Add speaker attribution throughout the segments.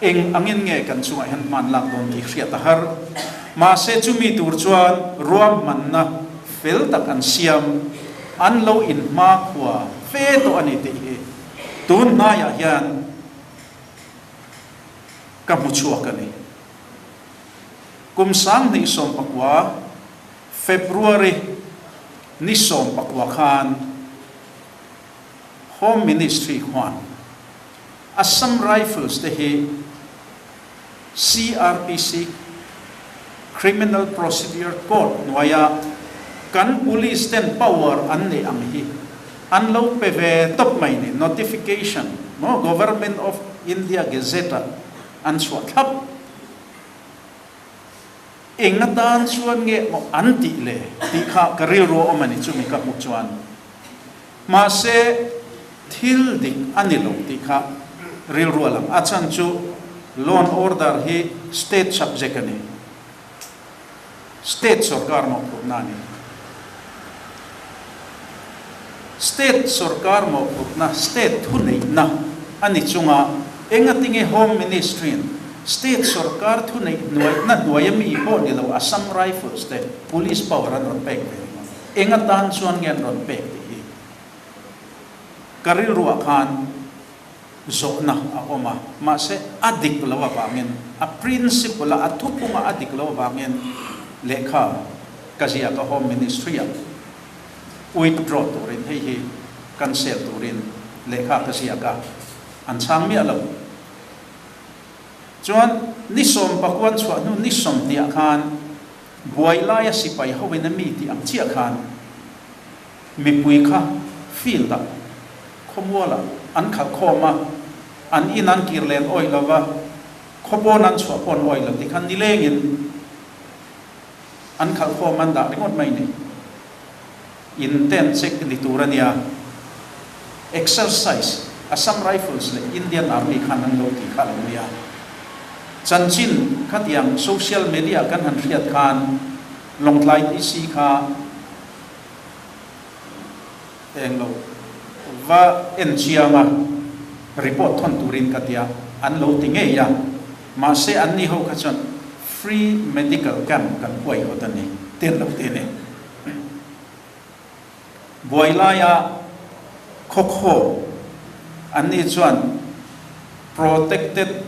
Speaker 1: Eng angin nge kan chungah hian hman lak dawn tih hriat a har. Mahse chumi tur chuan ruahmanna fel tak an siam, an lo inhmakhua fe tawh a ni tih hi tun hnaiah hian ka hmu chhuak a ni. Kum 2019 February ni 19 khan Home Ministry khuan Assam Rifles te hi CRPC, Criminal Procedure Code, hnuaia kan police ten power an neih ang hi an lo pe ve tawp mai ni, notification maw Government of India Gazette ah an chhuah thlap. Eng atan chuan nge maw an tih le tih kha ka rilru a awm a ni chumi ka hmuh chuan. Mahse, thil dik a ni lo tih kha rilru a lang. A chhan chu law and order hi state subject a ni. State sorkar mawhphurhna a ni. State sorkar mawhphurhna, state thuneihna a ni chunga engatinge Home Ministry-in state sorkar thuneih hnuaihna hnuaia mi pawh ni lo Assam Rifles te police power an rawn pek ve ringawt. Eng atan chuan nge an rawn pek tih hi ka rilruah khan zawhna a awm a, mahse a dik lo avangin, a principle a, a thuphunga a dik lo avangin lehkha ka ziak a Home Ministry-ah withdraw turin hei hi cancel turin lehkha ka ziak a, an chhang miah lo. Chuan ni sawmpakuan chhuah hnu ni sawmhniah khan buai laia sipai hoin a mi tih ang chiah khan Mipui kha field-ah, khawmualah an khalh khawm a, an in an kir len awih lo va, khaw pawn an chhuah pawn awih lo tikhan nilengin an khalh khawm an dah ringawt mai ni. In ten check ni tur a nia. Exercise, Assam Rifles leh Indian Army khan an lo ti kha lo nia. Chanchin khatiang social media kan han hriat khan Lawngtlai DC kha Eng lo va en chiang a, report thawn turin ka tia, an lo ti ngei a, mahse an ni ho kha chuan free medical camp kan huai hawt a ni, ti an lo ti a ni. Buai laia khawkhaw an ni chuan protected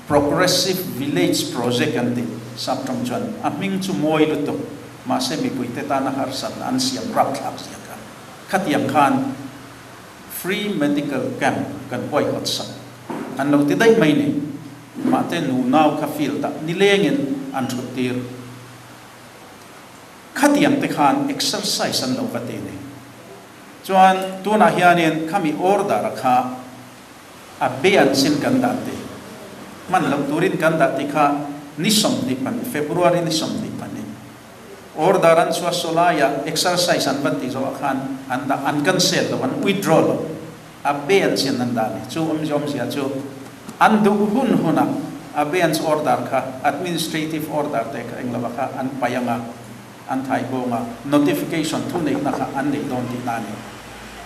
Speaker 1: Progressive Village Project an ti, Saptawng chuan a hming chu mawi lutuk, mahse mipuite tana harsatna an siam rapthlak zia kha. Khatiang khan Free Medical Camp kan huaihawt sak an lo ti daih mai ni. Mahte nunau kha field ah nilengin an thut tir. Khatiang te khan exercise an lo va ti ni. Chuan tunah hianin khami order a kha A be an sin kan dah ti. Hman loh turin kan dah ti kha ni 24, February ni 22. Order an chhuah sawlaiah exercise an va ti zawh ah khan an dah, an cancel lo, an withdraw lo. A be an sin an dah ni. Chu awmzia awmzia chu an duh hun hunah abeyance order kha, administrative order te kha englo ah kha an paih anga an thai bawng a, notification thuneihna kha an nei dawn tihna a ni.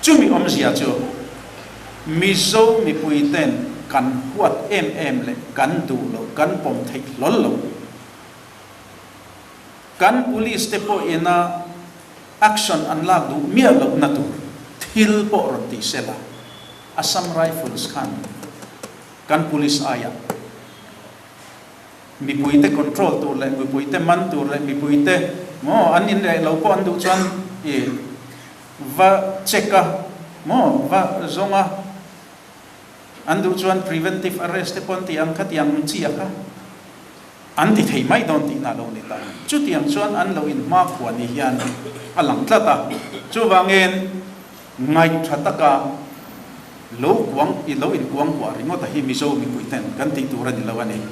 Speaker 1: Chumi awmzia chu Mizo mipuiten kan huat em em leh kan duh loh, kan pawm theih hlawl lo. Kan police te pawhina action an lak duh miah lohna tur thil pawh rawn ti sela, Assam Rifles khan kan police aiah Mipuite control tur leh mipuite man tur leh mipuite maw an in leh lo pawh an duh chuan i va check a maw va zawng a, an duh chuan preventive arrest te pawh an ti ang khatiang chi a kha an ti thei mai dawn tihna a lo ni ta. Chutiang chuan an lo inhmakhua ni hian a lang tlat a, chuvangin Ngaihtha taka lo kuang i lo inkuang kuah ringawt a hi Mizo mipui ten kan tih tur a ni lo a ni.